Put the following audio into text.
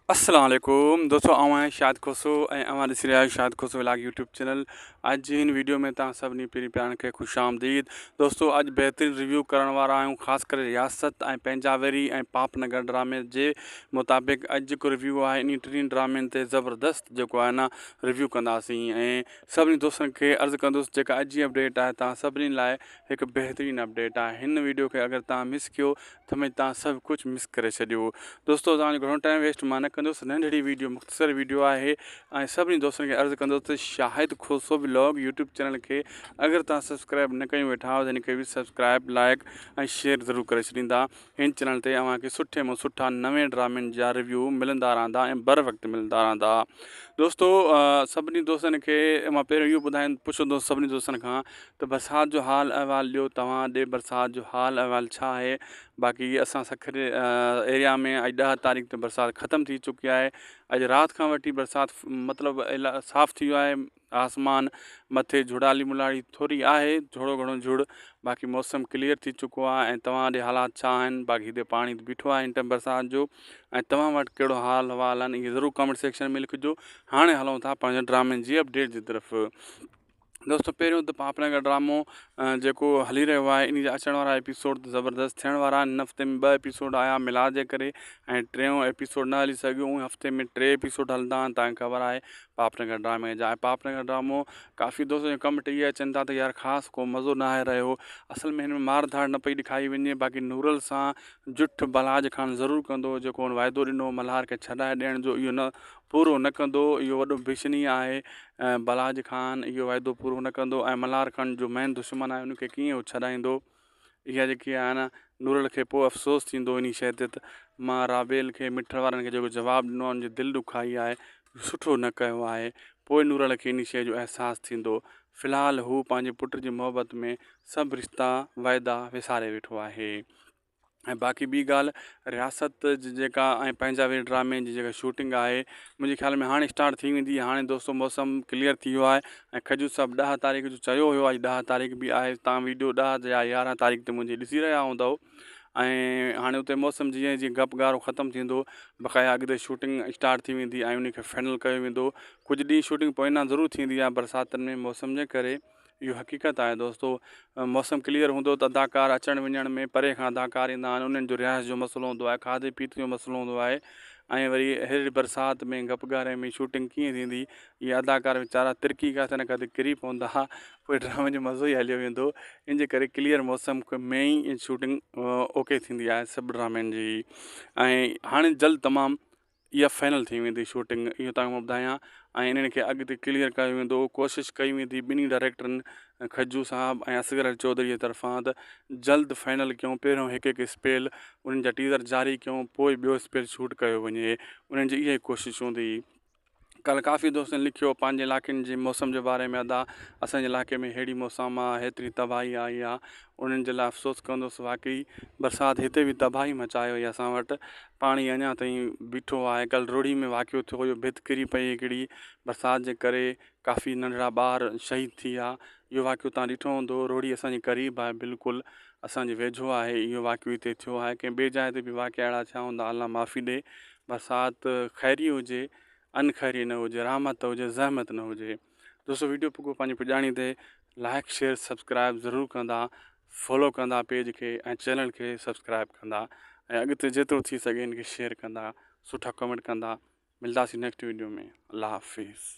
السلام عليڪم دوستو آئون آهيان شاهد کوسو ۽ اوهان ڏسي رهيا آهيو Shahid Khoso vlog YouTube channel اڄ جي هن ويڊيو ۾ توهان سڀني پيري پيارن کي خوش آمديد دوستو اڄ بهترين ريويو ڪرڻ وارا آهيون خاص ڪري رياست ۽ پنهنجا ويري ۽ پاپ نگر ڊرامي جي مطابق اڄ جيڪو ريويو آهي انهي ٽنهي ڊرامن تي زبردست جيڪو آهي نه ريويو ڪنداسين ۽ سڀني دوستن کي عرض ڪندس جيڪا اڄ جي اپڊيٽ آهي توهان سڀني لاء هڪ بهترين اپڊيٽ آهي هن ويڊيو کي اگر توهان مس ڪيو ته ۾ توهان سڀ ڪجهه مس ڪري ڇڏيو دوستو توهان جو گهڻو ٽائيم ويسٽ مان نه ڪندس ننڍڙي ويڊيو مختصر ويڊيو آهي ۽ سڀني دوستن کي عرض ڪندس ته Shahid Khoso vlog YouTube channel کي اگر توهان سبسڪرائب نه ڪيون ويٺا آهيو ته هن کي به سبسڪرائب لائڪ ۽ شيئر ضرور ڪري ڇڏيندا هن چينل تي اوهان کي سٺي مان سٺا نوين ڊرامن جا ريويو ملندا رهندا ۽ بر وقت ملندا رهندا دوستو سڀني دوستن کي مان پهريون اهو ٻڌائين پڇندو سڀني دوستن کان ته برسات جو حال احوال ڏيو توهان ڏي برسات جو حال احوال ڇا آهي باقي اسان سکر ايريا ۾ اڄ ڏهه تاريخ تي برسات ختم ٿي چڪي آهي اڄ رات کان وٺي برسات مطلب صاف ٿي ويو آهي آسمان مٿي جھڙالي ملاڙي ٿوري آهي ٿورو گھڻو جھڙ باقي موسم ڪليئر ٿي چڪو آهي ۽ توهان ڏي حالات ڇا آهن باقي هتي پاڻي ته بيٺو آهي هن ٽائيم برسات جو ۽ توهان وٽ ڪهڙو حال احوال آهن اهي ضرور ڪمينٽ سيڪشن ۾ لکجو هاڻي هلون ٿا پنهنجي ڊرامن جي اپڊيٽ جي طرف دوستو پهريون ته پاپ نگر ڊرامو جيڪو هلي رهيو آهي ان جا اچڻ وارا ايپيسوڊ زبردست ٿيڻ وارا آهن هن هفتي ۾ ٻه ايپيسوڊ آيا ميلاد جي ڪري ۽ ٽيون ايپيسوڊ نه هلي سگهيو ان هفتي ۾ ٽي ايپيسوڊ هلندا آهن تانکي خبر آهي پاپ نگر ڊرامي جا ۽ پاپ نگر ڊرامو ڪافي دوست جو ڪم ٽي اچن ٿا ته يار خاص ڪو مزو نه آهي رهيو اصل ۾ هن ۾ مار ڌاڙ نه پئي ڏکائي وڃي باقي نورل سان جٺ بلاج خان ضرور ڪندو جيڪو هن واعدو ڏنو ملهار کي ڇڏائي ڏيڻ جو اهو نه پورو نه ڪندو اهو وڏو بيشني آهي بلاج خان اهو واعدو پورو نه ڪندو ۽ ملهار خان جو مين دشمن آهي ان کي ڪيئن هو ڇڏائيندو اها جيڪي آهي نه نورل کي پوء افسوس ٿيندو انهي شيء تي ته مان رابيل کي مٺل وارن کي جيڪو جواب ڏنو آهي ان جي دل ڏکائي آهي سٺو نه ڪيو آهي پوء نورل کي انهي شيء جو احساس ٿيندو في الحال هو پنهنجي پٽ جي محبت ۾ سڀ رشتا واعدا وساري ويٺو آهي ۽ باقي ٻي ڳالهه رياست جي جيڪا ۽ پنهنجا وير ڊرامي جي جيڪا شوٽنگ آهي منهنجي خيال ۾ هاڻي اسٽارٽ ٿي ويندي هاڻي دوستو موسم ڪليئر ٿي ويو آهي ۽ کجو صاحب ڏهه تاريخ جو چيو هيو اڄ ڏهه تاريخ به آهي تان ويڊيو ڏهه يا يارهن تاريخ تي منهنجي ڏسي رهيا هوندو ۽ هاڻي اتي موسم جيئن جيئن گپ گارو ختم ٿيندو بقايا اڳتي شوٽنگ اسٽارٽ ٿي ويندي ۽ ان کي فائنل ڪيو ويندو ڪجهه ڏينهن شوٽنگ پوئنا ضرور ٿيندي آهي برساتن ۾ موسم جي ڪري اهو حقيقت آهي دوستو موسم ڪليئر هوندو ته اداڪار اچڻ وڃڻ ۾ پري کان اداڪار ايندا آهن انهن جو رهائش جو مسئلو هوندو آهي کاڌي پيتي جو مسئلو هوندو آهي ۽ وري ههڙي برسات ۾ گپ گاري ۾ شوٽنگ ڪيئن ٿيندي اهي اداڪار ويچارا ترڪي ڪاٿي نه ڪاٿي ڪري پوندا پوء ڊرامي جو مزو ئي هليو ويندو ان جي ڪري ڪليئر موسم ۾ ئي شوٽنگ اوڪي ٿيندي آهي سڀ ڊرامن جي ۽ هاڻي جلد تمام اها فائنل ٿي ويندي شوٽنگ اهو توهان کي مان ٻڌايان ۽ انهن کي اڳتي ڪليئر ڪيو ويندو ڪوشش ڪئي ويندي ٻنهي ڊائريڪٽرن کجو صاحب ۽ اصغر علي چوڌري جي طرفان ته جلد فائنل ڪيون پهريون هڪ هڪ اسپيل انهن جا ٽيزر جاري ڪيون پوء ٻيو اسپيل شوٽ ڪيو وڃي انهن جي اها ئي ڪوشش هوندي ڪالهه ڪافي دوستن لکيو پنهنجي علائقن جي موسم جي باري ۾ ادا اسان جي علائقي ۾ ههڙي موسم آ هيتري تباهي آئي آ انهن جي لاء افسوس ڪندس واقعي برسات هتي به تباهي مچائي وئي اسان وٽ پاڻي اڃا تائين بيٺو آهي ڪالهه روهڙي ۾ واقعو ٿيو هيو ڀت ڪري پئي هڪڙي برسات جي ڪري ڪافي ننڍڙا ٻار شهيد ٿي ويا اهو واقعو تان ڏٺو هوندو روهڙي اسان جي قريب آهي بلڪل اسان جي ويجهو آهي اهو واقعو هتي ٿيو آهي ڪنهن ٻي جاء تي به واقعا اهڙا ٿيا هوندا الله معافي ڏي برسات خيري هجي ان خيري نه هجي رحمت هجي زحمت نه هجي دوستو ويڊيو پڳو پنهنجي پڄاڻي تي لائڪ شيئر سبسڪرائب ضرور ڪندا فالو ڪندا پيج کي ۽ چينل کي سبسڪرائب ڪندا ۽ اڳتي جيترو ٿي سگهي ان کي شيئر ڪندا سٺا ڪمينٽ ڪندا ملداسين نيڪسٽ ويڊيو ۾ الله حافظ.